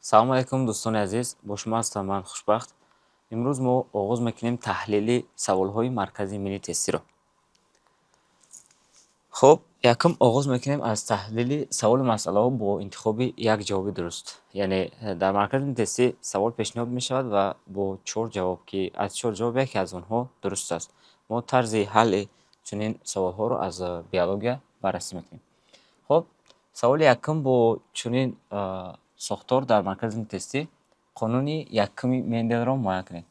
Салому алайкум, дӯстони азиз, бо шумо ҳастам ман, Хушбахт. Имрӯз мо оғоз мекунем таҳлили саволҳои Маркази миллии тестиро. Хуб, якум оғоз мекунем аз таҳлили саволу масъалаҳо бо интихоби як ҷавоби дуруст. Яъне дар Маркази миллии тестӣ савол пешниҳод мешавад ва бо чор ҷавоб, ки аз чор ҷавоб яке аз онҳо дуруст аст. Мо тарзи ҳалли чунин саволҳоро аз биология баррасӣ мекунем. Хуб, саволи якум бо чунин сохтор дар Маркази миллии тестӣ: қонуни якуми Менделро муайян кунед.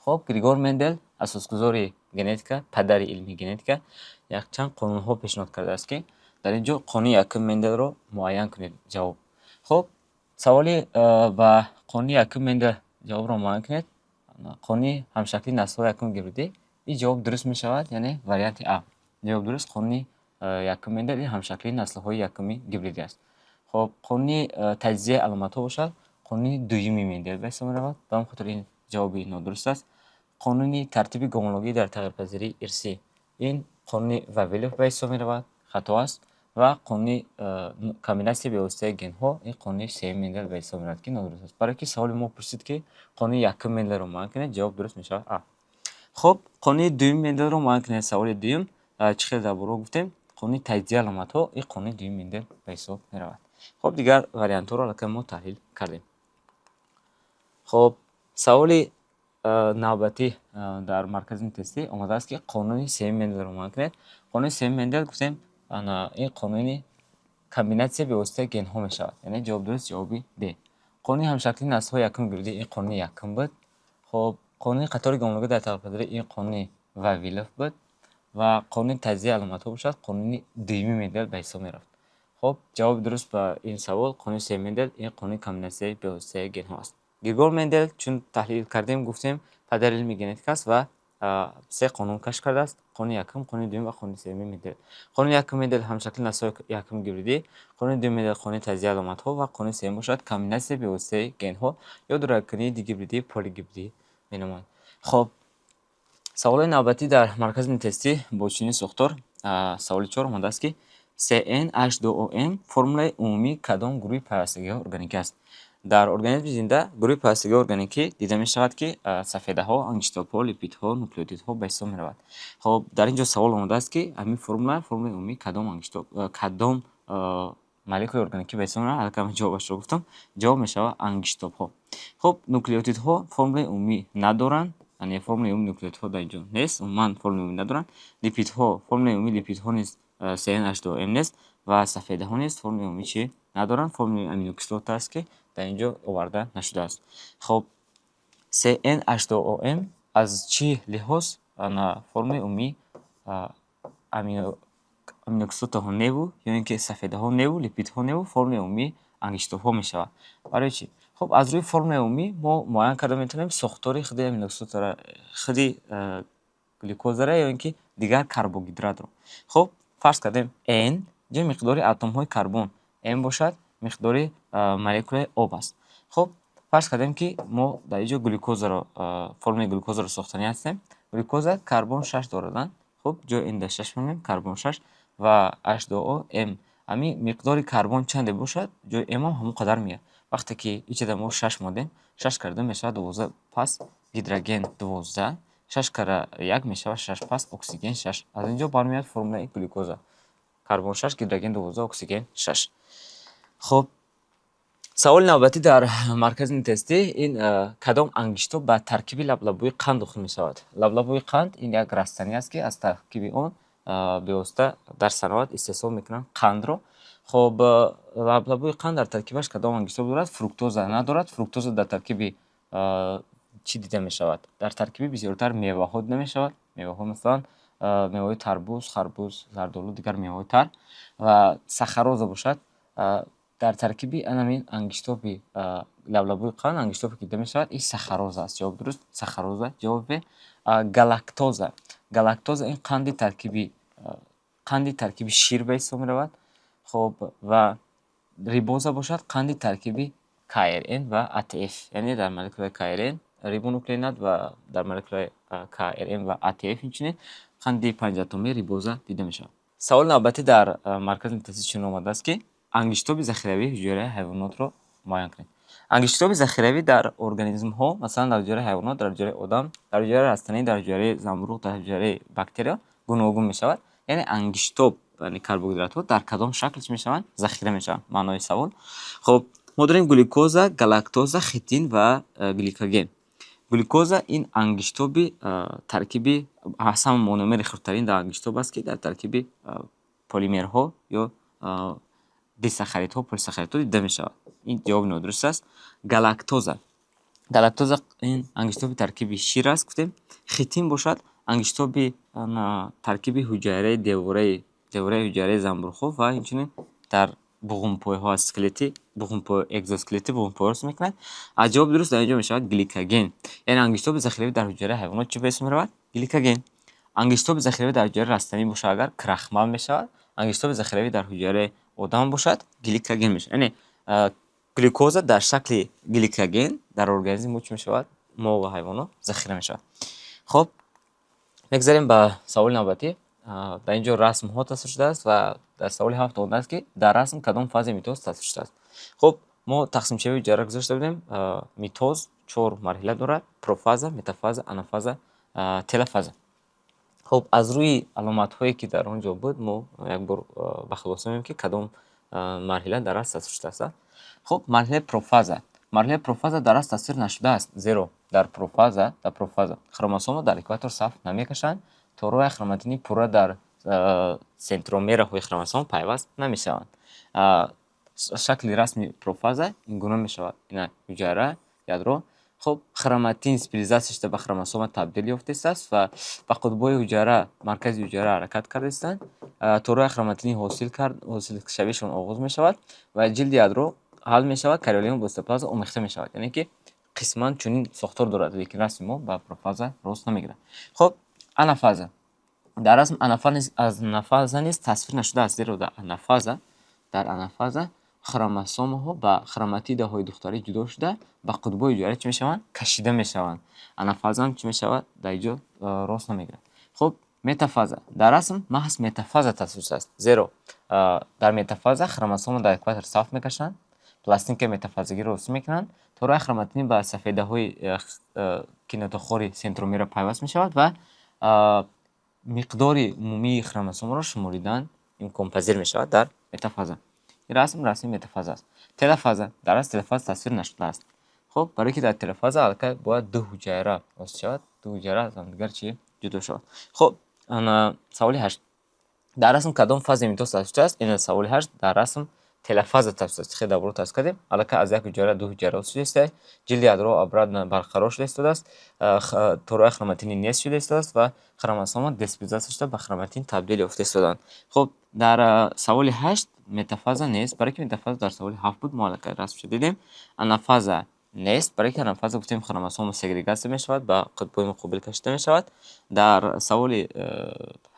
Хуб, Григор Мендел, асосгузори генетика, падари илми генетика, якчанд қонунҳо пешниҳод кардааст, ки дар ин ҷо қонуни якуми Менделро муайян кунед, ҷавоб. Хуб, саволи ба қонуни якуми Мендел ҷавобро муайян кунед. Қонуни ҳамшаклии наслҳои якуми гибридӣ, ин ҷавоб дуруст мешавад, яъне варианти А. Ҷавоби дуруст: қонуни якуми Мендел ин ҳамшаклии наслҳои якуми гибридӣ аст. Хуб, қонуни таҷзияи аломатҳо бошад, қонуни дуюми Мендел ба ҳисоб меравад, ба ҳамин хотир ин ҷавоби нодуруст аст. Қонуни тартиби гомологӣ дар тағйирпазирии ирсӣ, ин қонуни Вавилов ба ҳисоб меравад, хато аст. Ва қонуни комбинатсияи бевоситаи генҳо, ин қонуни сеюми Мендел ба ҳисоб меравад, ки нодуруст аст. Барое ки саволи мо пурсид, ки қонуни якуми Менделро муайян кунед, ҷавоб дуруст мешавад А. Хуб, қонуни дуюми Менделро муайян кунед, саволи дуюм. Чӣ хел дар боло гуфтем, қонуни таҷзияи аломатҳо, ин қонуни дуюми Мендел ба ҳисоб меравад. Хуб, дигар вариантҳоро аллакай мо таҳлил кардем. Хуб, саволи навбатӣ дар Маркази тестӣ омадааст, ки қонуни сеюми Менделро муайян кунед. Қонуни сеюми Мендел, гуфтем, ин қонуни комбинатсияи бевоситаи генҳо мешавад, яъне ҷавоби дуруст ҷавоби Д. Қонуни ҳамшаклии наслҳои якуми гибридӣ, ин қонуни якум буд. Хуб, қонуни қатори гомологӣ дар тағйирпазирӣ, ин қонуни Вавилов буд ва қонуни таҷзияи аломатҳо бошад, қонуни дуюми Мендел ба ҳисоб мерафт. Хуб, ҷавоби дуруст ба ин савол: қонуни сеюми Мендел, ин қонуни комбинатсияи бевоситаи генҳо аст. Григор Мендел, чун таҳлил кардем, гуфтем, падари илми генетика аст ва се қонун кашф кардааст: қонуни якум, қонуни дуюм ва қонуни сеюми Мендел. Қонуни якуми Мендел ҳамшакли наслҳои якуми гибридӣ, қонуни дуюми Мендел қонуни таҷзияи аломатҳо ва қонуни сеюм бошад, комбинатсияи бевоситаи генҳо ё дурагакунии дигибридӣ, полигибридӣ меноманд. Хуб, саволҳои навбатӣ дар Маркази тестӣ бо чунин сохтор, саволи чор омадааст, ки CnH2om формулаи умумии кадом гурӯҳи пайвастагиҳои органикӣ аст? Дар организми зинда гурӯҳи пайвастагиҳои органикӣ дида мешавад, ки сафедаҳо, ангишттобҳо, липидҳо, нуклеотидҳо ба ҳисоб меравад. Хуб, дар ин ҷо савол омадааст, ки ҳамин формула формулаи умумии кадом ангиштоб, кадом молекулаи органикӣ ба ҳисоб меравад. Аллакай ман ҷавобашро гуфтам, ҷавоб мешавад ангишттобҳо. Хуб, нуклеотидҳо формулаи умумӣ надоранд, яъне формулаи умумии нуклеотидҳо дар ин ҷо нест, умуман формулаи умумӣ надоранд. Липидҳо, формулаи умумии липидҳо низ CnH2om нест ва сафедаҳо низ формулаи умумӣ чӣ надоранд, формулаи аминокислота аст, ки дар ин ҷо оварда нашудааст. Хуб, CnH2om аз чӣ лиҳоз формулаи умумии аминокислотаҳо неву ё ин ки сафедаҳо неву, липидҳо неву, формулаи умумии ангишттобҳо мешавад? Барои чӣ? Хуб, аз рӯи формулаи умумӣ мо муайян карда метавонем сохтори худи аминокислотаро, худи глюкозаро ё ин ки дигар карбогидратро. Хуб, фарз кардем, n ҷо миқдори атомҳои карбон, m бошад миқдори молекулаи об аст. Хуб, фарз кардем, ки мо дар ин ҷо глюкозаро, формулаи глюкозаро сохтанӣ ҳастем. Глюкоза карбон шаш дорад. Хуб, ҷои n да шаш мемонем, карбон шаш ва H2O m. Ҳамин миқдори карбон чанде бошад, ҷои m ҳам ҳамон қадар меояд. Вақте ки ичада мо шаш мондем, шаш карда мешавад 12, пас гидроген 12, шаш кара як мешавад шаш, пас оксиген шаш. Аз ин ҷо бармеояд формулаи глюкоза: карбон шаш, гидроген 12, оксиген шаш. Хуб, саволи навбатӣ дар Маркази тестӣ ин: кадом ангиштоб ба таркиби лаблабуи қанд дохил мешавад? Лаблабуи қанд ин як растанӣ аст, ки аз таркиби он бевосита дар саноат истеҳсол мекунанд қандро. Хуб, лаблабуи қанд дар таркибаш кадом ангиштоб дорад? Фруктоза надорад. Фруктоза дар таркиби чӣ дида мешавад? Дар таркиби бисёртар меваҳо дида мешавад. Меваҳо, масалан, меваҳои тарбуз, харбуз, зардолу, дигар меваҳои тар. Ва сахароза бошад, дар таркиби анамин ангиштоби лаблабуи қанд ангиштобе ки дида мешавад, ин сахароза аст. Ҷавоби дуруст сахароза, ҷавоби. Галактоза, галактоза ин қанди таркиби шир ба ҳисоб меравад. Хуб, ва рибоза бошад, қанди таркиби КРН ва АТФ, яъне дар молекулаи КРН рибонуклеинат ва дар молекулаи КРН ва АТФ инчунин қанди панҷатомии рибоза дида мешавад. Саволи навбатӣ дар Маркази тестӣ чунин омадааст, ки ангиштоби захиравии ҳуҷайраи ҳайвонотро муайян кунед. Ангиштоби захиравӣ дар организмҳо, масалан, дар ҳуҷайраи ҳайвонот, дар ҳуҷайраи одам, дар ҳуҷайраи растанӣ, дар ҳуҷайраи замбуруғ, дар ҳуҷайраи бактерия гуногун мешавад. Яъне ангиштоб, яъне карбогидратҳо дар кадом шакл чӣ мешаванд? Захира мешаванд. Маънои савол. Хуб, мо дорем глюкоза, галактоза, хитин ва гликоген. Глюкоза ин ангиштоби таркиби ҳама мономери хурдтарин дар ангиштоб аст, ки дар таркиби полимерҳо ё дисахаридҳо, полисахаридҳо дида мешавад. Ин ҷавоб нодуруст аст. Галактоза. Галактоза ин ангиштоби таркиби шир аст, гуфтем. Хитин бошад, ангиштоби таркиби ҳуҷайраи девораи ҳуҷайраи замбуруғҳо ва инчунин дар буғумпойҳо аз скелети буғумпой, экзоскелети буғумпойҳо дуруст мекунад. А ҷавоби дуруст дар ин ҷо мешавад гликоген. Яъне ангиштоби захиравӣ дар ҳуҷайраи ҳайвонот чӣ ба ҳисоб меравад? Гликоген. Ангиштоби захиравӣ дар ҳуҷайраи растанӣ бошад агар, крахмал мешавад. Ангиштоби захиравӣ дар ҳуҷайраи одам бошад, гликоген мешавад. Яъне глюкоза дар шакли гликоген дар организми мо чӣ мешавад? Мо ва ҳайвонот захира мешавад. Хуб, мегзарем ба саволи навбатӣ. Дар ин ҷо расмҳо тасвир шудааст ва дар саволи ҳафт омадааст, ки дар расм кадом фазаи митоз тасвир шудааст. Хуб, мо тақсимшавии ҳуҷайра гузошта будем. Митоз чор марҳила дорад: профаза, метафаза, анафаза, телофаза. Хуб, аз рӯи аломатҳое, ки дар он ҷо буд, мо як бор ба хулоса меоем, ки кадом марҳила дар расм тасвир шудааст. Хуб, марҳилаи профаза. Марҳилаи профаза дар расм тасвир нашудааст, зеро дар профаза хромосома дар экватор саф намекашанд, торҳои хроматинӣ пурра дар центромераҳои хромосома пайваст намешаванд. Шакли расми профаза ин гуна мешавад: ина ҳуҷайра, ядро. Хуб, хроматин спирализатсия шуда ба хромосома табдил ёфтааст ва ба қутбҳои ҳуҷайра, маркази ҳуҷайра ҳаракат кардаистанд. Торҳои хроматинӣ ҳосил кард, ҳосилшавишон оғоз мешавад ва ҷилди ядро ҳал мешавад, кариолемма бо цитоплазма омехта мешавад. Яъне ки қисман чунин сохтор дорад, лекин расми мо ба профаза рост намегирад. Хуб, анафаза. Дар расм анафаза низ тасвир нашудааст, зеро дар анафаза хромосомаҳо ба хроматидаҳои духтарӣ ҷудо шуда, ба қутбҳои ҳуҷайра чӣ мешаванд? Кашида мешаванд. Анафаза ҳам чӣ мешавад? Дар ин ҷо рост намегирад. Хуб, метафаза. Дар расм маҳз метафаза тасвир шудааст, зеро дар метафаза хромосома дар экватор саф мекашанд, пластинкаи метафазагиро ҳосил мекунанд, торҳои хроматинӣ ба сафедаҳои кинетохори центромера пайваст мешавад ва миқдори умумии хромосомаро шуморидан имконпазир мешавад дар метафаза. Ин расм расми метафаза аст. Телофаза. Дар расм телофаза тасвир нашудааст. Хуб, барое ки дар телофаза аллакай бояд ду ҳуҷайра ҳосил шавад, ду ҳуҷайра аз ҳамдигар чӣ? Ҷудо шавад. Хуб, саволи ҳашт. Дар расм кадом фазаи митоз тасвир шудааст? Ин саволи ҳашт. Дар расм телофаза тасвир шудааст. Хеле дар боло тасвир кардем. Аллакай аз як ҳуҷайра ду ҳуҷайра ҳосил шуда истодааст, ҷилди ядро обратно барқарор шуда истодааст, торҳои хроматинӣ нест шуда истодааст ва хромосома деспирализатсия шуда ба хроматин табдил ёфта истодаанд. Хуб, дар саволи ҳашт метафаза нест, барое ки метафаза дар саволи ҳафт буд, мо аллакай расмшо дидем. Анафаза нест, барое ки анафаза гуфтем, хромосома сегрегатсия мешавад, ба қутбҳои муқобил кашида мешавад. Дар саволи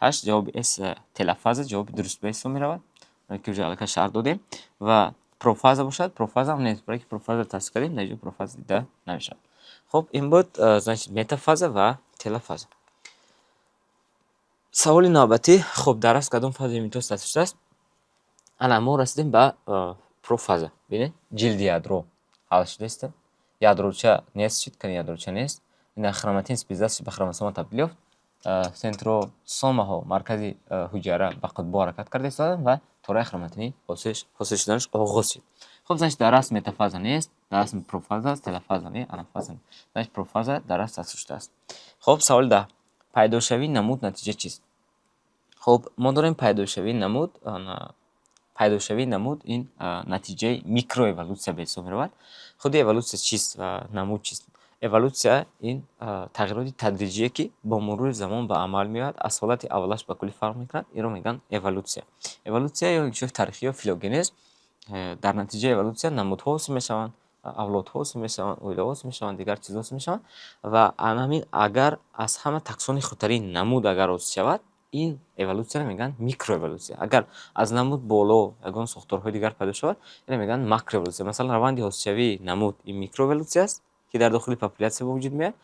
ҳашт ҷавоби с, телофаза, ҷавоби дуруст ба ҳисоб меравад, ки уже аллакай шарҳ додем. Ва профаза бошад, профазаам нест, барое ки профазаро тасвир кардем, дар ин ҷо профаза дида намешавад. Хуб, ин буд, значит, метафаза ва телофаза. Саволи навбатӣ. Хуб, дар расм кадом фазаи митоз тасвир шудааст? Ана, мо расидем ба профаза. Бинед, ҷилди ядро ҳал шуда истод, ядроча нест шуд, кани ядроча нест. Ина хроматин спирализатсия ба хромосома табдил ёфт, центросомаҳо маркази ҳуҷайра ба қутбҳо ҳаракат карда истоданд ва торҳои хроматинӣ ҳосил шуданаш оғоз шуд. Хуб, значит, дар расм метафаза нест, дар расм профаза аст, телофаза не, анафаза не. Значит, профаза дар расм тасвир шудааст. Хуб, саволи 10. Пайдошавии намуд натиҷа чист? Хуб, мо дорем пайдошавии намуд. Пайдошавии намуд ин натиҷаи микроэволюсия ба ҳисоб меравад. Худи эволюсия чист ва намуд чист? Эволюсия ин тағйироти тадриҷие, ки бо мурури замон ба амал меояд, аз ҳолати аввалаш ба куллӣ фарқ мекунад, инро мегӯянд эволюсия. Эволюсия ё инкишофи таърихӣ ё филогенез. Дар натиҷаи эволюсия намудҳо ҳосил мешаванд, авлодҳо ҳосил мешаванд, оилаҳо ҳосил мешаванд, дигар чизҳо ҳосил мешаванд. Ва ана ҳамин, агар аз ҳама таксони хурдтарин намуд агар ҳосил шавад, ин эволюсияро мегӯянд микроэволюсия. Агар аз намуд боло ягон сохторҳои дигар пайдо шавад, инро мегӯянд макроэволюсия. Масалан, раванди ҳосилшавии намуд ин микроэволюсия аст, ки дар дохили популятсия ба вуҷуд меояд,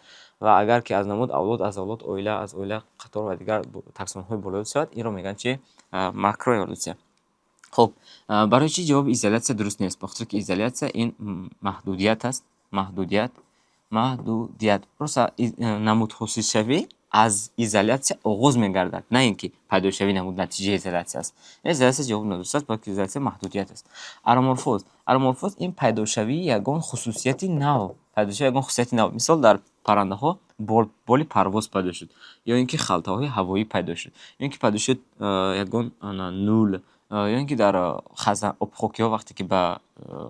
ва агар ки аз намуд авлод, аз авлод оила, аз оила қатор ва дигар таксонҳои боло ҳосил шавад, инро мегӯянд чи? Макроэволюсия. Хуб, барои чӣ ҷавоби изолятсия дуруст нест? Ба хотире ки изолятсия ин маҳдудият аст, маҳдудият, маҳдудият. Просто намуд ҳосилшавӣ аз изолятсия оғоз мегардад, на ин ки пайдошавии намуд натиҷаи изолятсия аст. Изолятсия ҷавоби нодуруст аст, балки изолятсия маҳдудият аст. Ароморфоз. Ароморфоз ин пайдошавии ягон хусусияти нав, пайдошавии ягон хусусияти нав. Мисол, дар паррандаҳо боли парвоз пайдо шуд, ё ин ки халтаҳои ҳавоӣ пайдо шуд, ё ин ки пайдо шуд ягон нул, ё ин ки дар обхокиҳо вақте ки ба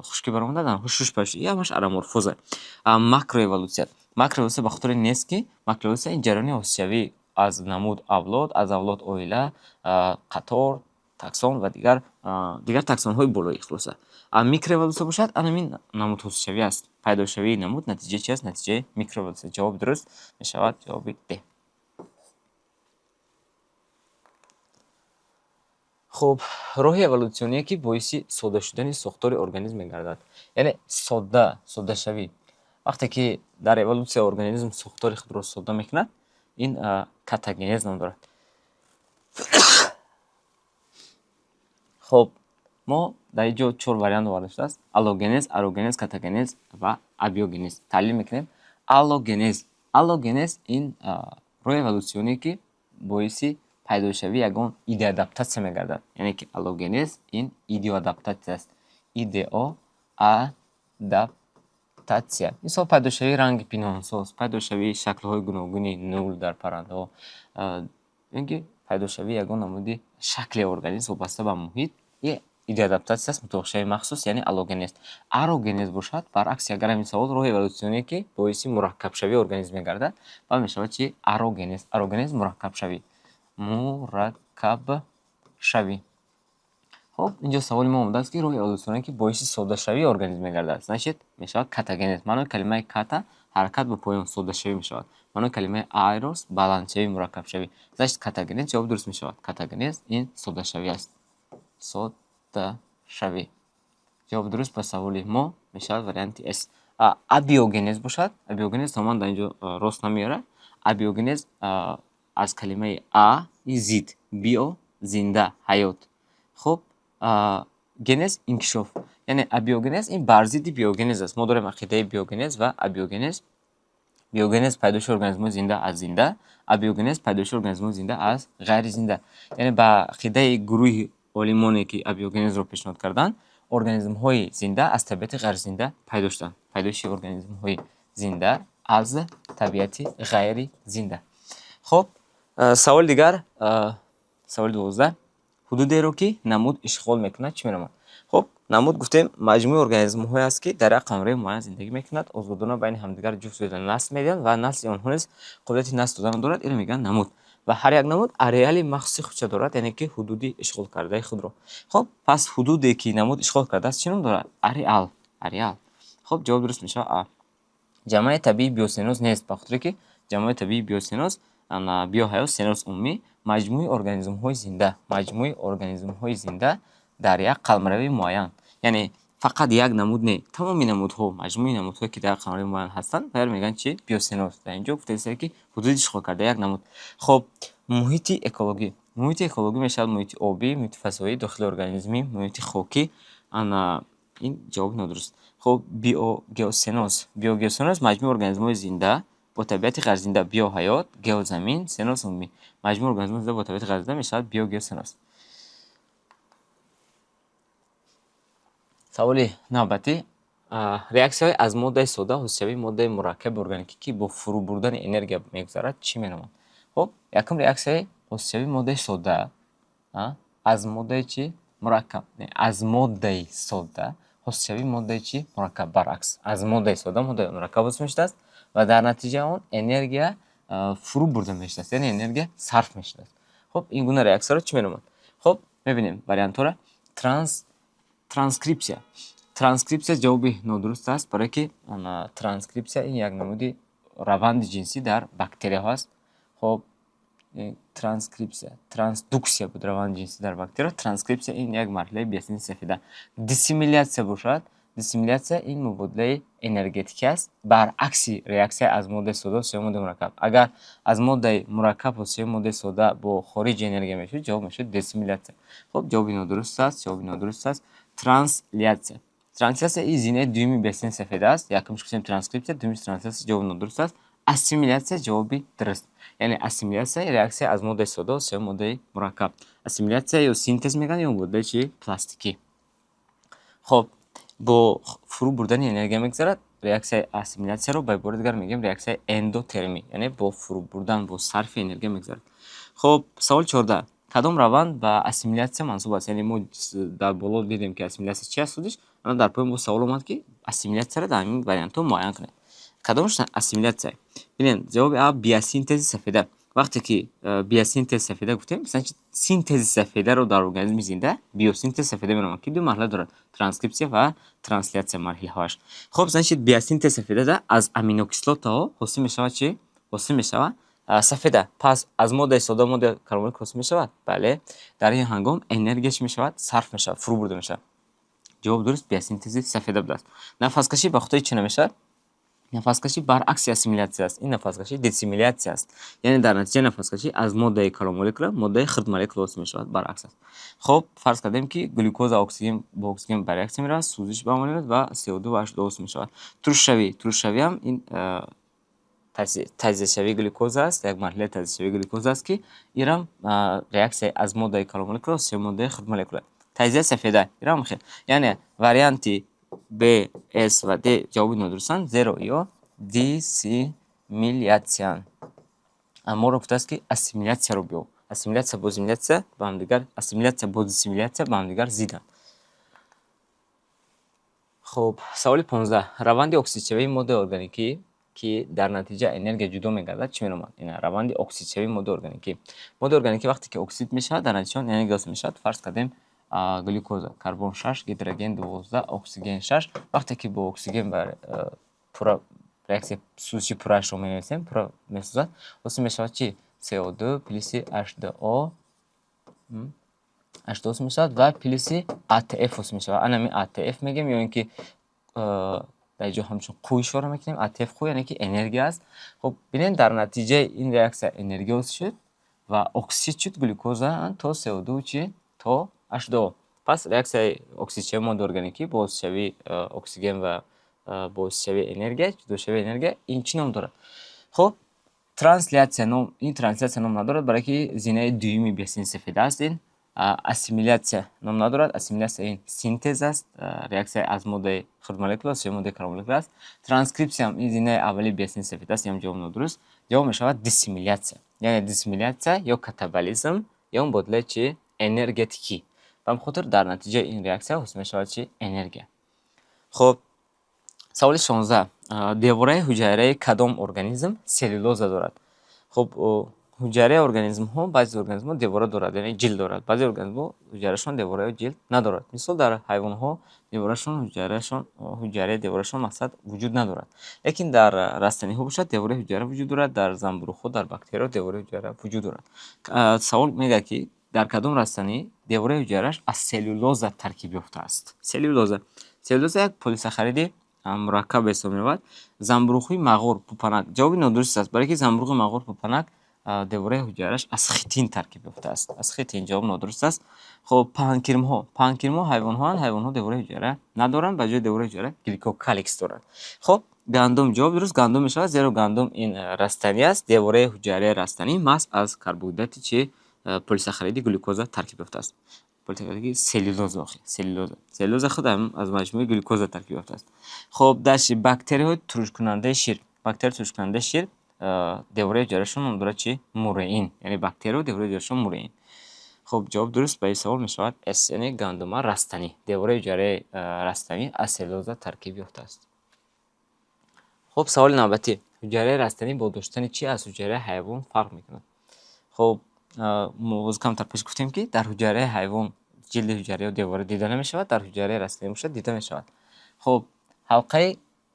хушкӣ баромаданд, онҳо шуш пайдо шуд. Ин ҳамаш ароморфоз аст. Макроэволютсия. Макроэволютсия ба хотире нест, ки макроэволютсия ин ҷараёни ҳосилшавӣ аз намуд авлод, аз авлод оила, қатор, таксон ва дигар таксонҳои болоӣ, хулоса. Микроэволютсия бошад, ана ҳамин намуд ҳосилшавӣ аст. Пайдошавии намуд натиҷаи чи аст? Натиҷаи микроэволютсия. Ҷавоби дуруст мешавад ҷавоби Д. Хуб, роҳи эволютсионие, ки боиси содда шудани сохтори организм мегардад, яъне соддашавӣ. Вақте ки дар эволютсия организм сохтори худро содда мекунад, ин катагенез ном дорад. Хуб, мо дар ин ҷо чор вариант оварда шудааст: аллогенез, арогенез, катагенез ва абиогенез. Таҳлил мекунем. Аллогенез. Аллогенез ин роҳи эволютсионие, ки боиси пайдошавии ягон идеоадаптатсия мегардад. Яъне ки аллогенез ин идеоадаптатсия аст. Идеоадаптатсия. Мисол, пайдошавии ранги пинҳонсоз, пайдошавии шаклҳои гуногуни нул дар паррандаҳо, ин ки пайдошавии ягон намуди шакли организм вобаста ба муҳит, ин идеоадаптатсия аст, мутобиқшавии махсус, яъне аллогенез. Арогенез бошад, баръакси, агар ҳамин савол роҳи эволютсионие, ки боиси мураккабшавии организм мегардад, баъд мешавад чи? Арогенез. Арогенез мураккабшавӣ. Мураккабшавӣ. Хуб, инҷо саволи мо омадааст, ки роҳи эволютсионие, ки боиси соддашавии организм мегардад. Значит, мешавад катагенез. Маънои калимаи ката ҳаракат ба поён, соддашавӣ мешавад. Маънои калимаи арос баландшавӣ, мураккабшавӣ. Значит, катагенез ҷавоби дуруст мешавад. Катагенез ин соддашавӣ аст. Соддашавӣ. Ҷавоби дуруст ба саволи мо мешавад варианти С. Абиогенез бошад, абиогенез тамоман дар инҷо рост намеорад. Абиогенез аз калимаи а зид, био зинда, ҳаёт. Хуб, генез инкишоф. Яъне абиогенез ин бар зидди биогенез аст. Мо дорем ақидаи биогенез ва абиогенез. Биогенез пайдоиши организмҳои зинда аз зинда, абиогенез пайдоиши организмҳои зинда аз ғайри зинда. Яъне ба ақидаи гурӯҳи олимоне, ки абиогенезро пешниҳод карданд, организмҳои зинда аз табиати ғайризинда пайдо шуданд. Пайдоиши организмҳои зинда аз табиати ғайризинда. Хуб, саволи дигар, саволи 12: ҳудудеро, ки намуд ишғол мекунад, чӣ меноманд? Хуб, намуд гуфтем маҷмӯи организмҳое аст, ки дар як қаламрави муайян зиндагӣ мекунад, озодона байни ҳамдигар ҷуфт шуда насл медиҳанд ва насли онҳо низ қобилияти насл доданро дорад. Инро мегӯянд намуд. Ва ҳар як намуд ареали махсуси худша дорад, яъне ки ҳудуди ишғолкардаи худро. Хуб, пас ҳудуде, ки намуд ишғол кардааст, чӣ ном дорад? Ареал. Ареал. Хуб, ҷавоби дуруст мешавад А. Ҷамъияи табиии биосеноз нест, ба хотире ки ҷамъияи табиии биосеноз, биоҳаёт, сеноз умумӣ, маҷмӯи организмҳои зинда, маҷмӯи организмҳои зинда дар як қаламрави муайян. Яъне фақат як намуд не, тамоми намудҳо, маҷмӯи намудҳое, ки дар қаламрави муайян ҳастанд, ба мегӯянд чи? Биосеноз. Дар ин ҷо гуфта ки ҳудуди ишғолкардаи як намуд. Хуб, муҳити экологӣ. Муҳити экологӣ мешавад муҳити обӣ, муҳити фазоӣ, дохили организмӣ, муҳити хокӣ. Ана ин ҷавоби нодуруст. Хуб, биогеосеноз. Биогеосеноз маҷмӯи организмҳои зинда бо табиати ғайрзинда, биоҳаёт, геозамин, сеноз умумӣ. Маҷмӯи организмҳои зинда бо табиати ғайрзинда мешавад биогеосеноз. Саволи навбатӣ: реаксияҳои аз моддаи содда ҳосилшавии моддаи мураккаби органикӣ, ки бо фурӯ бурдани энергия мегузарад, чӣ меноманд? Хуб, якум реаксияи ҳосилшавии моддаи содда аз моддаи чӣ? Мураккаб. Аз моддаи содда ҳосилшавии моддаи чӣ? Мураккаб. Баръакс, аз моддаи содда моддаи мураккаб ҳосил мешудааст ва дар натиҷа он энергия фурӯ бурда мешудааст, яъне энергия сарф мешудааст. Хуб, ин гуна реаксияро чӣ меноманд? Хуб, мебинем вариантҳоро. Транскрипсия. Транскрипсия ҷавоби нодуруст аст, барое ки транскрипсия ин як намуди раванди ҷинсӣ дар бактерияҳо аст. Хуб, транскрипсия, трансдуксия буд раванди ҷинсӣ дар бактерия, транскрипсия ин як марҳилаи биосинтези сафеда. Диссимилятсия бошад, Диссимилятсия ин мубодилаи энергетикӣ аст, баръакси реаксия аз моддаи сода ҳосилшавии моддаи мураккаб. Агар аз моддаи мураккаб ҳосилшавии моддаи сода бо хориҷи энергия мешуд, ҷавоб мешуд диссимилятсия. Хоб, ҷавоби нодуруст аст, ҷавоби нодуруст аст. Трансляция. Трансляция ин зинаи дуюми биосинтези сафеда аст. Якумаш гуфтем транскрипсия, дуюмиш трансляция, ҷавоби нодуруст аст. Ассимилятсия ҷавоби дуруст. Яъне ассимилятсия реаксия аз моддаи сода ҳосилшавии моддаи мураккаб. Ассимилятсия ё синтез мегӯянд, ё мубодилаи чи? Пластикӣ. Хоб, бо фурӯ бурдани энергия мегузарад. Реаксияи ассимилятсияро ба ибораи дигар мегӯем реаксияи эндотермӣ, яъне бо фурӯ бурдан, бо сарфи энергия мегузарад. Хоб, саволи 14. Кадом раванд ба ассимилятсия мансуб аст? Яъне мо дар боло дидем, ки ассимилятсия чи аст худиш, ана дар поён боз савол омад, ки ассимилятсияро дар ҳамин вариантҳо муайян кунед. Кадомаш ассимилятсия? Бинед, ҷавоби А биосинтези сафеда. Вақте ки биосинтези сафеда гуфтем, значит, синтези сафедаро дар организми зинда биосинтези сафеда меноманд, ки ду марҳила дорад: транскрипсия ва трансляция марҳилаҳояш. Хоб, значит, биосинтези сафедада аз аминокислотаҳо ҳосил мешавад чи? Ҳосил мешавад сафеда. Пас аз моддаи сода моддаи калонмолекула ҳосил мешавад? Бале. Дар ин ҳангом энергия чӣ мешавад? Сарф мешавад, фурӯ бурда мешавад. Ҷавоби дуруст биосинтези сафеда будааст. Нафаскашӣ ба хотири чӣ намешавад? Нафаскашӣ баръакси ассимилятсия аст. Ин нафаскашӣ диссимилятсия аст, яъне дар натиҷаи нафаскашӣ аз моддаи калонмолекула моддаи хурдмолекула ҳосил мешавад, баръакс аст. Хоб, фарз кардем, ки глюкоза оксиген бо оксиген ба реаксия меравад, сӯзиш ба амал меояд ва СО2 ва H2 ҳосил мешавад. Туршшавӣ, туршшавиам ин таҷзияшавии глюкоза аст, як марҳилаи таҷзияшавии глюкоза аст, ки инам реаксияи аз моддаи калонмолекула ҳосилшавии моддаи хурдмолекула. Таҷзияи сафеда инам хел, яъне варианти Б, С ва Д ҷавоби нодурустанд, зеро ё диссимилятсиянд. Моро гуфтааст, ки ассимилятсияро биёб. Ассимилятсия бо диссимилятсия ба ҳамдигар, ассимилятсия бо диссимилятсия ба ҳамдигар зиданд. Хуб, саволи 15. Раванди оксидшавии моддаи органикӣ, ки дар натиҷа энергия ҷудо мегардад, чӣ меноманд? Раванди оксидшавии моддаи органикӣ. Моддаи органикӣ вақте ки оксид мешавад, дар натиҷа он энергия ҳосил мешавад. Фарз кардем, глюкоза: карбон 6, гидроген 12, оксиген 6. Вақте ки бо оксиген пурра реаксияи сӯзиши пурраашро менависем, пурра месӯзад, ҳосил мешавад чи? СО2 плюси H2O, H2 ҳосил мешавад ва плюси АТФ ҳосил мешавад. Ана ҳамин АТФ мегӯем ё ин ки дар ин ҷо ҳамчун қӯ ишора мекунем. АТФ қӯ, яъне ки энергия аст. Хуб, бинед, дар натиҷаи ин реаксия энергия ҳосил шуд ва оксид шуд глюкоза то СО2 чи? То H2O. Пас реаксияи оксидшавии моддаи органикӣ бо ҳосилшавии оксиген ва бо ҳосилшавии энергия, ҷудошавии энергия, ин чӣ ном дорад? Хуб, трансляция ном, ин трансляция ном надорад, барое ки зинаи дуюми биосинтези сафеда аст ин. Ассимилятсия ном надорад. Ассимилятсия ин синтез аст, реаксия аз моддаи хурдмолекула ҳосилшавии моддаи калонмолекула аст. Транскрипсияам ин зинаи аввали биосинтези сафеда аст, ин ҷавоб нодуруст. Ҷавоб мешавад диссимилятсия, яъне диссимилятсия ё катаболизм, ё мубодилаи чи? Энергетикӣ. Ба ҳамин хотир дар натиҷаи ин реаксия ҳосил мешавад чи? Энергия. Хуб, саволи 16. Девораи ҳуҷайраи кадом организм селлюлоза дорад? Хуб, ҳуҷайраи организмҳо, баъзе организмҳо девора дорад, яъне ҷилд дорад, баъзе организмҳо ҳуҷайрашон девора ё ҷилд надорад. Мисол, дар ҳайвонҳо деворашон, ҳуҷайрашон, ҳуҷайраи деворашон, мақсад, вуҷуд надорад, лекин дар растаниҳо бошад, девораи ҳуҷайра вуҷуд дорад, дар занбӯруғҳо, дар бактерияҳо девораи ҳуҷайра вуҷуд дорад. Савол мегӯяд, ки дар кадом растанӣ девораи ҳуҷайраш аз селлюлоза таркиб ёфтааст? Селлюлоза, селлюлоза як полисахариди мураккаб ба ҳисоб меравад. Занбӯруғҳои мағур пӯпанак ҷавоби нодуруст аст, барое ки занбӯруғи мағур пӯпанак девораи ҳуҷайраш аз хитин таркиб ёфтааст, аз хитин. Ҷавоб нодуруст аст. Хуб, паҳнкирмҳо. Паҳнкирмҳо ҳайвонҳоанд, ҳайвонҳо девораи ҳуҷайра надоранд, ба ҷои девораи ҳуҷайра гликокаликс доранд. Хуб, гандум ҷавоби дуруст гандум мешавад, зеро гандум ин растанӣ аст. Девораи ҳуҷайраи растанӣ маҳз аз карбогидрати чи? Полисахариди глюкоза таркиб ёфтааст, полисахариди селлюлоза. Охи, селлюлоза, селлюлоза худ аз маҷмӯи глюкоза таркиб ёфтааст. Хуб, дальше: бактерияҳои турушкунандаи шир. Бактерияи турушкунандаи шир девораи ҳуҷайрашон ном дорад чи? Муреин, яъне бактерияҳо девораи ҳуҷайрашон муреин. Хуб, ҷавоби дуруст ба ин савол мешавад С, яъне гандума растанӣ, девораи ҳуҷайраи растанӣ аз селлюлоза таркиб ёфтааст. Хуб, саволи навбатӣ: ҳуҷайраи растанӣ бо доштани чӣ аз ҳуҷайраи ҳайвон фарқ мекунад? Хуб, мо боз камтар пеш гуфтем, ки дар ҳуҷайраи ҳайвон ҷилди ҳуҷайра ё девора дида намешавад, дар ҳуҷайраи растанӣ бошад, дида мешавад. Хуб, ҳалқаи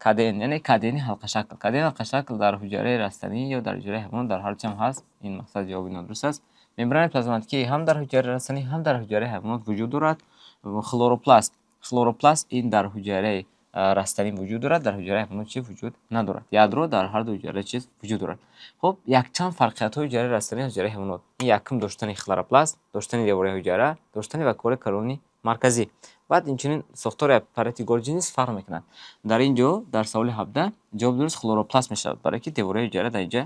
КДН, яъне КДНи ҳалқашакл. КДН ҳалқашакл дар ҳуҷайраи растанӣ ё дар ҳуҷайраи ҳайвон, дар ҳар чиам ҳаст, ин мақсад ҷавоби нодуруст аст. Мембранаи плазматикӣ ҳам дар ҳуҷайраи растанӣ, ҳам дар ҳуҷайраи ҳайвонот вуҷуд дорад. Хлоропласт. Хлоропласт ин дар ҳуҷайраи растанӣ вуҷуд дорад, дар ҳуҷайраи ҳайвонот чи вуҷуд надорад. Ядро дар ҳар ду ҳуҷайра чиз вуҷуд дорад. Хуб, якчанд фарқиятҳои ҳуҷайраи растанӣ аз ҳуҷайраи ҳайвонот. Ин якум доштани хлоропласт, доштани девораи ҳуҷайра, доштани вакуоли калони марказӣ. Баъд инчунин сохтори аппарати Голҷи низ фарқ мекунад. Дар ин ҷо, дар саволи 17, ҷавоби дуруст хлоропласт мешавад, барое ки девораи ҳуҷайра дар ин ҷо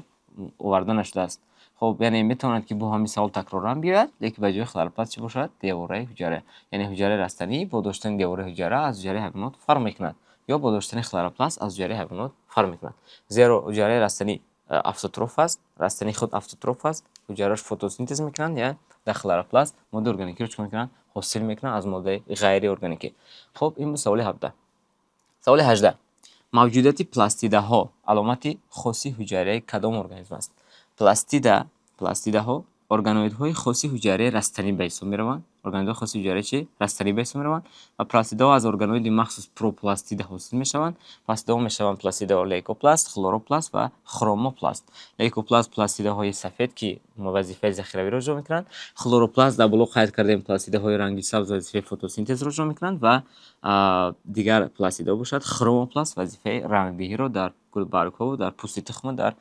оварда нашудааст. Хуб, яъне метавонад, ки бо ҳамин савол такроран биёяд, лекин ба ҷои хлоропласт чӣ бошад? Девораи ҳуҷайра. Яъне ҳуҷайраи растанӣ бо доштани девораи ҳуҷайра аз ҳуҷайраи ҳайвонот фарқ мекунад ё бо доштани хлоропласт аз ҳуҷайраи ҳайвонот фарқ мекунад. Зеро ҳуҷайраи растанӣ автотроф аст, растанӣ худ автотроф аст, ҳуҷайрааш фотосинтез мекунанд, яъне дар хлоропласт моддаи органикиро чӣ мекунанд? Ҳосил мекунанд аз моддаи ғайриорганикӣ. Хуб, ин буд саволи 17. Саволи 18. Мавҷудияти пластидаҳо аломати хоси ҳуҷайраи кадом организм аст? Пластида, пластидаҳо органоидҳои хоси ҳуҷайраи растанӣ ба ҳисоб мераванд. Органоидҳои хоси ҳуҷайраи чи? Растанӣ ба ҳисоб мераванд ва пластидаҳо аз органоиди махсус пропластида ҳосил мешаванд. Пластидаҳо мешаванд пластидаҳо лейкопласт, хлоропласт ва хромопласт. Лейкопласт пластидаҳои сафед, ки вазифаи захиравиро иҷро мекунанд. Хлоропласт, дар боло қайд кардем, пластидаҳои ранги сабз вазифаи фотосинтезро иҷро мекунанд ва дигар пластидаҳо бошад, хромопласт вазифаи рангдиҳиро дар гулбаргҳо, дар пӯсти тухму дар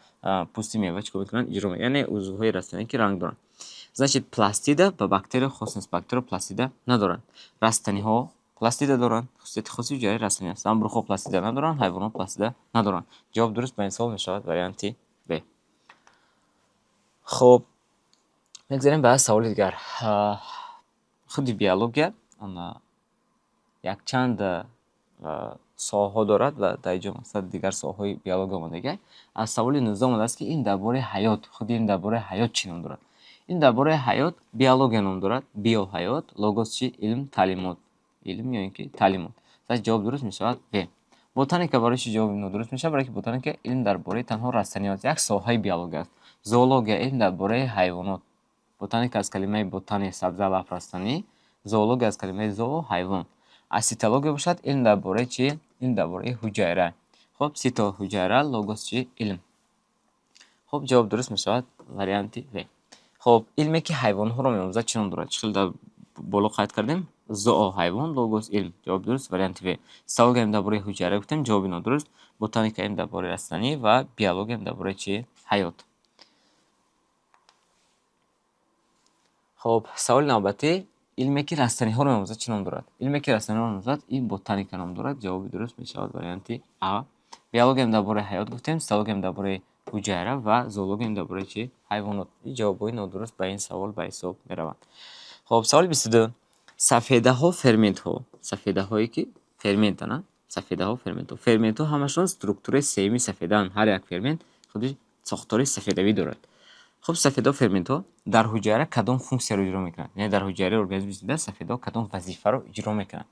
пӯсти мева чӣ кор мекунанд? Иҷро мекунанд, яъне узвҳои растанӣ, ки ранг доранд. Значит, пластида ба бактерия хос нест, бактерия пластида надоранд. Растаниҳо пластида доранд, хусусияти хоси ҳуҷайраи растанӣ аст. Занбурухҳо пластида надоранд, ҳайвонот пластида надоранд. Ҷавоби дуруст ба ин савол мешавад варианти Б. Хуб, мегзарем ба саволи дигар. Худи биология якчанд соҳаҳо дорад ва дар ин ҷо масалан дигар соҳаҳои биология омадагиа. Аз саволи 19 омадааст, ки ин дар бораи ҳаёт, худи ин дар бораи ҳаёт чӣ ном дорад? Ин дар бораи ҳаёт биология ном дорад. Био ҳаёт, логос чи? Илм, таълимот. Илм ё ин ки таълимот. Пас ҷавоби дуруст мешавад В. Ботаника барои чӣ ҷавоби нодуруст мешавад? Барои ки ботаника илм дар бораи танҳо растаниёт, як соҳаи биология аст. Зоология илм дар бораи ҳайвонот. Ботаника аз калимаи ботани сабза, алаф, растанӣ, зоология аз калимаи зоо ҳайвон. А цитология бошад илм дар бораи чӣ? Илм дар бораи ҳуҷайра. Хуб, цито ҳуҷайра, логос чӣ? Илм. Хуб, ҷавоби дуруст мешавад варианти В. Хуб, илме, ки ҳайвонҳоро меомӯзад, чӣ ном дорад? Чӣ хел дар боло қайд кардем? Зоо ҳайвон, логос илм. Ҷавоби дуруст варианти В. Цитология дар бораи ҳуҷайра гуфтем, ҷавоби нодуруст. Ботаника илм дар бораи растанӣ ва биология дар бораи чӣ? Ҳаёт. Хуб, саволи навбатӣ: илме, ки растаниҳоро меомӯзад, чӣ ном дорад? Илме, ки растаниҳоро меомӯзад, ин ботаника ном дорад. Ҷавоби дуруст мешавад варианти А. Биологиям дар бораи ҳаёт гуфтем, цитологиям дар бораи ҳуҷайра ва зоологиям дар бораи чӣ? Ҳайвонот. Ин ҷавобҳои нодуруст ба ин савол ба ҳисоб мераванд. Хуб, саволи 22. Сафедаҳо ферментҳо, сафедаҳое ки ферментанд, сафедаҳо ферментҳо. Ферментҳо ҳамашон структураи сеюми сафедаанд. Ҳар як фермент худи сохтори сафедавӣ дорад. Хуб, сафедаҳо ферментҳо дар ҳуҷайра кадом функсияро иҷро мекунанд? Яъне дар ҳуҷайраи организми зинда сафедаҳо кадом вазифаро иҷро мекунанд?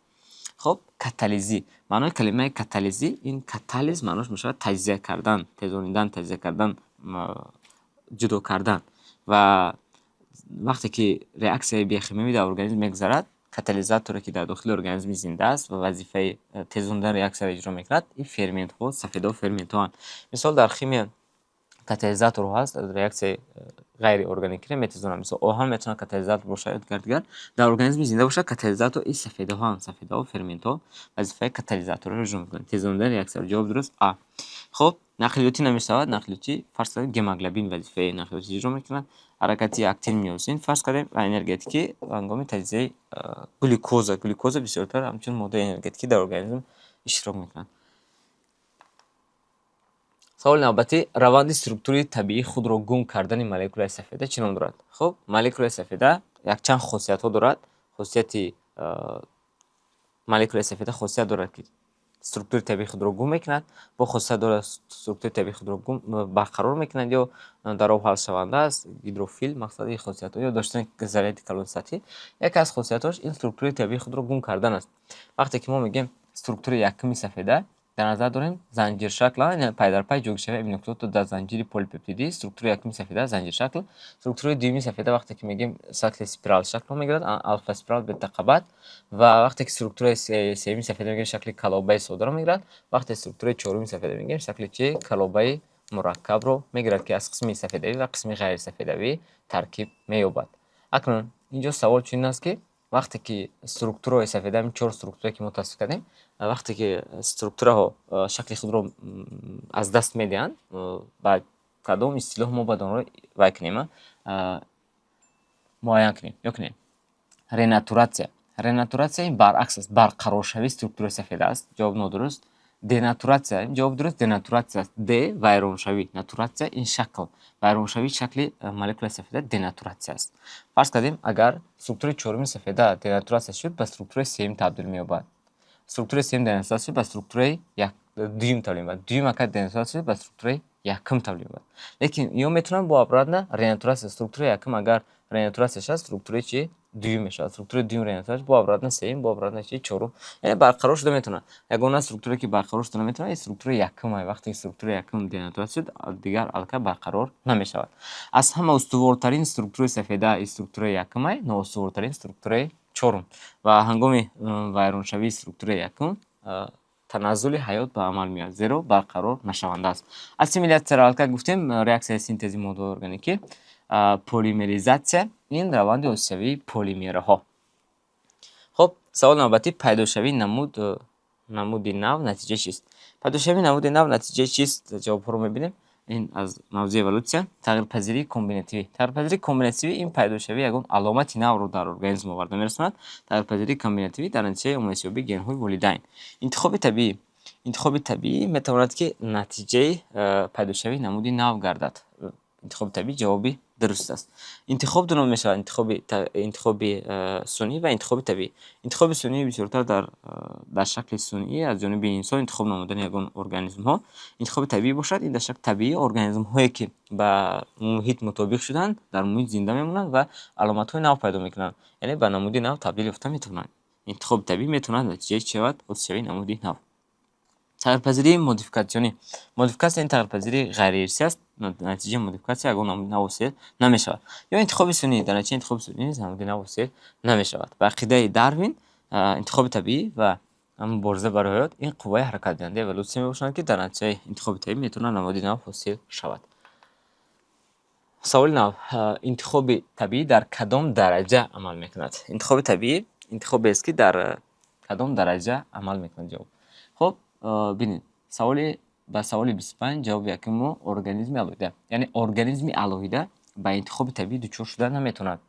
Хуб, катализӣ. Маънои калимаи катализӣ ин катализ маъноаш мешавад таҷзия кардан, тезонидан, таҷзия кардан, ҷудо кардан. Ва вақте ки реаксияи биохимиявӣ дар организм мегузарад, катализаторе, ки дар дохили организми зинда аст ва вазифаи тезондани реаксияро иҷро мекунад, ин ферментҳо, сафедаҳо ферментҳоанд. Мисол, дар химия катализаторҳо ҳаст, реаксияи ғайриорганикиро метезонанд. Мисол, оҳан метавонад катализатор бошад ё дигар дигар. Дар организми зинда бошад, катализатор ин сафедаҳоанд. Сафедаҳо ферментҳо вазифаи катализаторро иҷро мекунанд, тезондани реаксияро. Ҷавоби дуруст А. Хуб, нақлиётӣ намешавад. Нақлиётӣ, фарз кардем, гемоглобин вазифаи нақлиётӣ иҷро мекунад. Ҳаракати актин, миозин, фарз кардем, ва энергетикӣ ҳангоми таҷзияи глюкоза. Глюкоза бисёртар ҳамчун моддаи энергетикӣ дар организм иштирок мекунад. Саволи навбатӣ: раванди структураи табиии худро гум кардани молекулаи сафеда чӣ ном дорад? Хуб, молекулаи сафеда якчанд хосиятҳо дорад. Хосияти молекулаи сафеда хосият дорад, ки структураи табиии худро гум мекунад, бо хосият дорад, структураи табиии худро гум барқарор мекунад ё дар об ҳалшаванда аст, гидрофил, мақсади хосиятҳо ё доштани заряди калони сатҳӣ. Яке аз хосиятҳош ин структураи табиии худро гум кардан аст. Вақте ки мо мегӯем структураи якуми сафеда, дар назар дорем занҷиршакл, пайдарпай ҷойгиршавии аминокислотаҳо дар занҷири полипептидӣ, структураи якуми сафеда занҷиршакл. Структураи дуюми сафеда, вақте ки мегӯем, шакли спиралшаклро мегирад, алфа спирал, бета қабат. Ва вақте ки структураи сеюми сафеда мегӯем, шакли калобаи содаро мегирад. Вақте структураи чоруми сафеда мегӯем, шакли чи? Калобаи мураккабро мегирад, ки аз қисми сафедавӣ ва қисми ғайрисафедавӣ таркиб меёбад. Акнун ин ҷо савол чунин аст, ки вақте ки Вақте ки структураҳои сафеда, ҳамин чор структура, ки мо тасвир кардем, вақте ки структураҳо шакли худро аз даст медиҳанд, ба кадом истилоҳ мо бояд онро вай кунем, муайян кунем ё кунем? Ренатуратсия. Ренатуратсия ин баръакс аст, барқароршавии структураи сафеда аст. Ҷавоб нодуруст. Денатуратсия, ҷавоби дуруст денатуратсия аст. Де вайроншавӣ, натуратсия ин шакл, вайроншавии шакли молекулаи сафеда денатуратсия аст. Фарз кардем, агар структураи чоруми сафеда денатуратсия шуд, ба структураи сеюм табдил меёбад. Структураи сеюм денатуратсия шуд, ба структураи дуюм табдил меёбад. Дуюм агар денатуратсия шуд, ба структураи якум табдил меёбад. Лекин ё метавонанд бо обратно ренатуратсия. Структураи якум агар ренатуратсия шавад, структураи чи дуюм мешавад. Структураи дуюм ренатуратсия, бо обратно сеюм, бо обратно чи чорум, яъне барқарор шуда метавонад. Ягона структуре, ки барқарор шуда наметавонад, ин структураи якум. Вақте структураи якум денатуратсия шуд, дигар аллакай барқарор намешавад. Аз ҳама устувортарин структураи сафеда ин структураи якумай, ноустувортарин структураи чорум. Ва ҳангоми вайроншавии структураи якум таназзули ҳаёт ба амал меояд, зеро барқарор нашаванда аст. Ассимилятсияро аллакай гуфтем, реаксияи синтези моддаҳои органикӣ. Полимеризатсия ин раванди ҳосилшавии полимерҳо. Хуб, саволи навбатӣ: пайдошавии намуди нав натиҷаи чист? Пайдошавии намуди нав натиҷаи чист? Ҷавобҳоро мебинем. Ин аз мавзӯи эволютсия. Тағйирпазирии комбинативӣ. Тағйирпазирии комбинативӣ ин пайдошавии ягон аломати навро дар организм оварда мерасонад. Тағйирпазирии комбинативӣ дар натиҷаи омезишёбии генҳои волидайн. Интихоби табиӣ. Интихоби табиӣ метавонад, ки натиҷаи пайдошавии намуди нав гардад. Интихоби табиӣ ҷавоби дуруст аст. Интихоб ду ном мешавад: интихоби сунъӣ ва интихоби табиӣ. Интихоби сунъӣ бисёртар дар шакли сунъӣ аз ҷониби инсон интихоб намудани ягон организмҳо. Интихоби табиӣ бошад, ин дар шакли табиӣ организмҳое, ки ба муҳит мутобиқ шуданд, дар муҳит зинда мемонанд ва аломатҳои нав пайдо мекунанд, яъне ба намуди нав табдил ёфта метавонанд. Интихоби табиӣ метавонад натиҷаи чӣ шавад? Ҳосилшавии намуди нав. Тағйирпазирии модификатсионӣ. Модификатсия ин тағйирпазирии ғайриирсӣ аст. Натиҷаи модификатсия ягон намуди нав ҳосил намешавад. Ё интихоби сунъӣ. Дар натиҷаи интихоби сунъӣ низ намуди нав ҳосил намешавад. Ба ақидаи Дарвин, интихоби табиӣ ва мубориза барои ҳаёт ин қувваи ҳаракатдиҳандаи эволютсия мебошанд, ки дар натиҷаи интихоби табиӣ метавонад намуди нав ҳосил шавад. Саволи нав: интихоби табиӣ дар кадом дараҷа амал мекунад? Интихоби табиӣ интихобест, ки дар кадом дараҷа амал мекунад? Ҷавоб. Хуб, бинед, саволи ба саволи 25 ҷавоби якуми мо организми алоҳида, яъне организми алоҳида ба интихоби табиӣ дучор шуда наметавонад.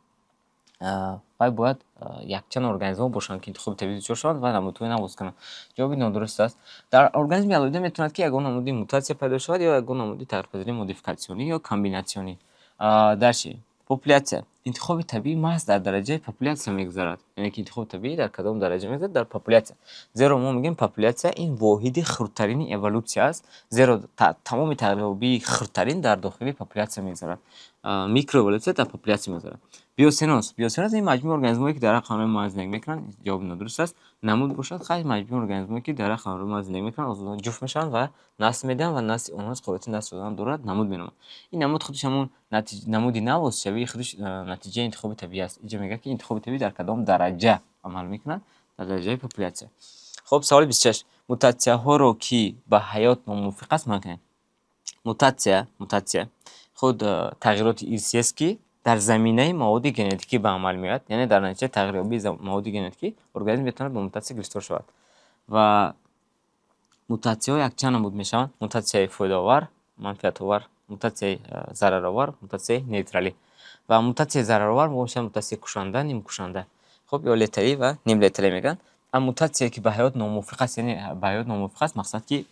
Вай бояд якчанд организмҳо бошанд, ки интихоби табиӣ дучор шаванд ва намудҳои нав ҳосил кунанд. Ҷавоби нодуруст аст. Дар организми алоҳида метавонад, ки ягон намуди мутатсия пайдо шавад ё ягон намуди тағйирпазирии модификатсионӣ ё комбинатсионӣ. Дальше популятсия. Интихоби табиӣ маҳз дар дараҷаи популятсия мегузарад, яъне ки интихоби табиӣ дар кадом дараҷа мегузарад? Дар популятсия, зеро мо мегӯем, популятсия ин воҳиди хурдтарини эволютсия аст, зеро тамоми тағйирёбии хурдтарин дар дохили популятсия мегузарад. Микроэволютсия дар популятсия мегузарад. Биоценоз. Биоценоз ин маҷмӯи организмҳое, ки дар як қаламрави муайян зиндагӣ мекунанд. Ҷавоби нодуруст аст. Намуд бошад, хайр, маҷмӯи организмҳое, ки дар як қаламрави муайян зиндагӣ мекунанд, озодона ҷуфт мешаванд ва насл медиҳанд ва насли онҳо қобилияти насл додан дорад, намуд меноманд. Ин намуд худаш ҳамон намуди нав ҳосилшавии худаш натиҷаи интихоби табиӣ аст. Инҷо мегӯяд, ки интихоби табиӣ дар кадом дараҷа амал мекунад? Дар дараҷаи популятсия. Хуб, саволи 26: мутатсияҳоро, ки ба ҳаёт номувофиқ аст, муайян кунед. Мутатсия. Мутатсия худ тағйироти ирсӣ аст, ки дар заминаи маводи генетикӣ ба амал меояд, яъне дар натиҷаи тағйирёбии маводи генетикӣ организм метавонад ба мутатсия гирифтор шавад. Ва мутатсияҳо якчанд намуд мешаванд: мутатсияи фоидаовар, манфиатовар, мутатсияи зараровар, мутатсияи нейтралӣ. Ва мутатсияи зараровар мебошад мутатсияи кушанда, нимкушанда, хуб, ё леталӣ ва нимлеталӣ мегӯянд. А мутатсия, ки ба ҳаёт номувофиқ аст, яъне ба ҳаёт номувофиқ аст, мақсад, ки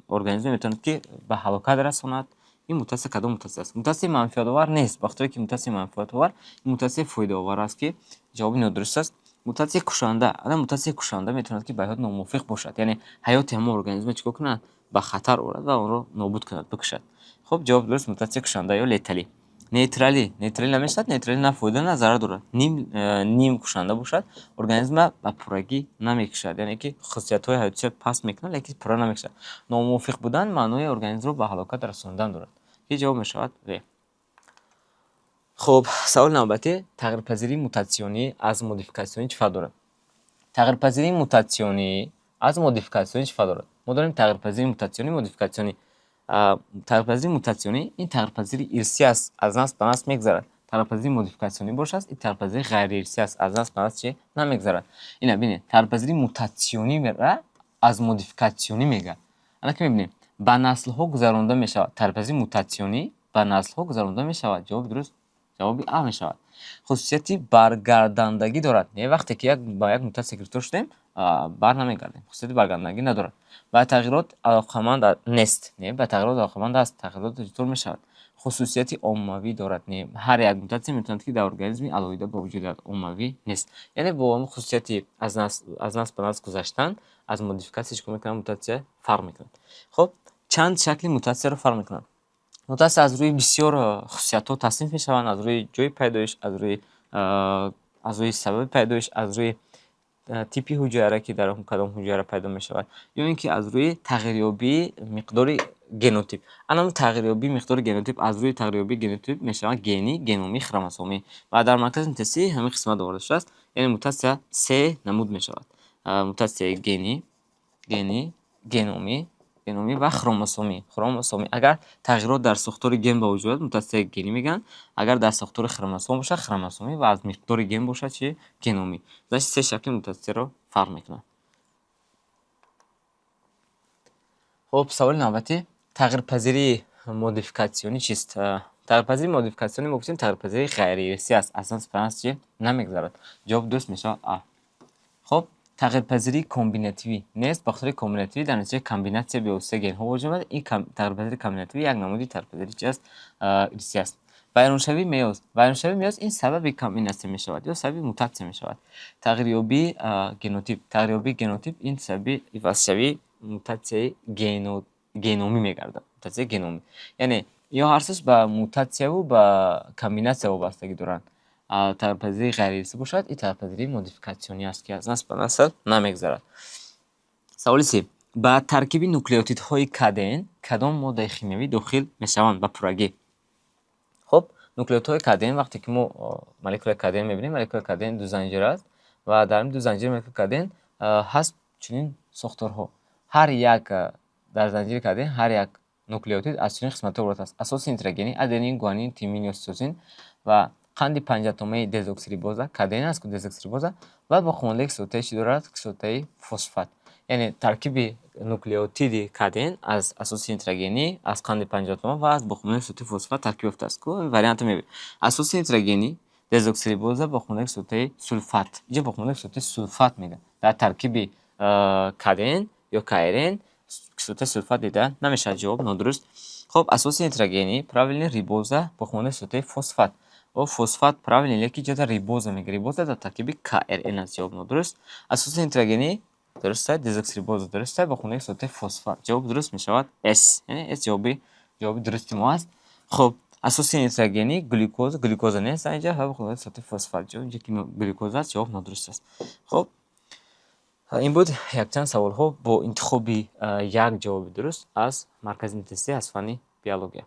организм метавонад, ки ба ҳалокат расонад. Ин мутатсия кадом мутатсия аст? Мутатсияи манфиатовар нест, ба хотире ки мутатсияи манфиатовар мутатсияи фоидаовар аст, ки ҷавоби нодуруст аст. Мутатсияи кушанда. Ана мутатсияи кушанда метавонад, ки ба ҳаёт номувофиқ бошад, яъне ҳаёти ҳамон организмро чӣ кор кунад? Ба хатар орад ва онро нобуд кунад, бикушад. Хуб, ҷавоби дуруст мутатсияи кушанда ё леталӣ. Нейтралӣ. Нейтралӣ намешавад, нейтралӣ на фоида, на зарар дорад. Ним кушанда бошад, организмро ба пуррагӣ намекушад, яъне ки хусусиятҳои ҳаётиша паст мекунад, лекин пурра намекушад. Номувофиқ будан маънои организмро ба ҳалокат расондан дорад, ки ҷавоб мешавад В. Хуб, саволи навбатӣ: тағйирпазирии мутатсионӣ аз модификатсионӣ чӣ фарқ дорад? Тағйирпазирии мутатсионӣ аз модификатсионӣ чӣ фарқ дорад? Мо дорем тағйирпазирии мутатсионӣ, модификатсионӣ. Тағйирпазирии мутатсионӣ ин тағйирпазирии ирсӣ аст, аз насл ба насл мегузарад. Тағйирпазирии модификатсионӣ бошад, ин тағйирпазирии ғайриирсӣ аст, аз насл ба насл чи намегузарад. Ина бинед, тағйирпазирии мутатсионӣ аз модификатсионӣ мегӯяд. Ана ки мебинем, ба наслҳо гузаронда мешавад. Тағйирпазирии мутатсионӣ ба наслҳо гузаронда мешавад. Ҷавоби дуруст ҷавоби А мешавад. Хусусияти баргардандагӣ дорад. Не, вақте ки як ба як мутатсия гирифтор шудем, бар намегардем, хусусияти баргардандагӣ надорад. Ба тағйирот алоқаманд нест. Не, ба тағйирот алоқаманд аст, тағйирот дучор мешавад. Хусусияти оммавӣ дорад. Не, ҳар як мутатсия метавонад, ки дар организми алоҳида ба вуҷуд ояд, оммавӣ нест. Яъне бо он хусусияти аз насл ба насл гузаштан аз модификатсия чӣ кор мекунад? Мутатсия фарқ мекунад. Хуб, чанд шакли мутатсияро фарқ мекунад? Мутатсия аз рӯи бисёр хусусиятҳо тасниф мешаванд: аз рӯи ҷойи пайдоиш, аз рӯи сабаби пайдоиш, аз рӯи типи ҳуҷайра, ки дар кадом ҳуҷайра пайдо мешавад, ё ин ки аз рӯи тағйирёбии миқдори генотип. Ана ҳамин тағйирёбии миқдори генотип, аз рӯи тағйирёбии генотип мешаванд генӣ, геномӣ, хромосомӣ. Ва дар маркази тестӣ ҳамин қисмат оварда шудааст. Яъне мутатсия се намуд мешавад: мутатсияи генӣ, геномӣ ва хромосомӣ. Агар тағйирот дар сохтори ген ба вуҷуд ояд, мутатсияи генӣ мегӯянд, агар дар сохтори хромосома бошад, хромосомӣ, ва аз миқдори ген бошад чи? Геномӣ. Значит, се шакли мутатсияро фарқ мекунад. Хуб, саволи навбатӣ: тағйирпазирии модификатсионӣ чист? Тағйирпазирии модификатсионӣ, мо гуфтем, тағйирпазирии ғайриирсӣ аст, аз насл ба насл чи намегузарад. Ҷавоби дуруст мешавад А. Хуб, тағйирпазирии комбинативӣ нест, ба хотири комбинативӣ дар натиҷаи комбинатсия бевосита генҳо вуҷуд меояд. Ин тағйирпазирии комбинативӣ як намуди тағйирпазирии чи аст? Ирсӣ аст. Вайроншавии мейоз. Вайроншавии мейоз ин сабаби комбинатсия мешавад ё сабаби мутатсия мешавад. Тағйирёбии генотип. Тағйирёбии генотип ин сабаби ивазшавии мутатсияи геномӣ мегардад. Мутатсияи геномӣ. Яъне ё ҳар сеш ба мутатсияву ба комбинатсия вобастагӣ доранд. Тағйирпазирии ғайриирсӣ бошад, ин тағйирпазирии модификатсионӣ аст, ки аз насл ба насл намегузарад. Саволи се: ба таркиби нуклеотидҳои КДН кадом моддаи химиявӣ дохил мешаванд ба пуррагӣ? Хуб, нуклеотидҳои КДН, вақте ки мо молекулаи КДН мебинем, молекулаи КДН ду занҷира аст ва дар ин ду занҷири молекулаи КДН ҳаст чунин сохторҳо. Ҳар як дар занҷири КДН ҳар як нуклеотид аз чунин қисматҳо иборат аст: асоси нитрогенӣ аденин, гуанин, тимин ё цитозин ва қанди панҷатомаи дезоксирибоза, КДН аст ку, дезоксирибоза, ва боқимондаи кислотаи чӣ дорад? Кислотаи фосфат. Яъне таркиби нуклеотиди КДН аз асоси нитрогенӣ, аз қанди панҷатома ва аз боқимондаи кислотаи фосфат таркиб ёфтааст. Ку вариантро мебинем: асоси нитрогенӣ, дезоксирибоза, боқимондаи кислотаи сулфат. Инҷо боқимондаи кислотаи сулфат мегӯяд. Дар таркиби КДН ё КРН кислотаи сулфат дида намешавад, ҷавоб нодуруст. Хуб, асоси нитрогенӣ правильно, рибоза, боқимондаи кислотаи фосфат. О, фосфат правильно, лекин ҷода рибоза мегӯяд. Рибоза дар таркиби КРН аст, ҷавоб нодуруст. Асоси нитрогенӣ дуруст аст, дезоксирибоза дуруст аст, боқимондаи кислотаи фосфат. Ҷавоби дуруст мешавад С. Яъне С ҷавоби дурусти мо аст. Хуб, асоси нитрогенӣ глюкоза, глюкоза нест инҷа, ва боқимондаи кислотаи фосфат. Инҷо ки глюкоза аст, ҷавоб нодуруст аст. Хуб, ин буд якчанд саволҳо бо интихоби як ҷавоби дуруст аз маркази тестӣ аз фанни биология.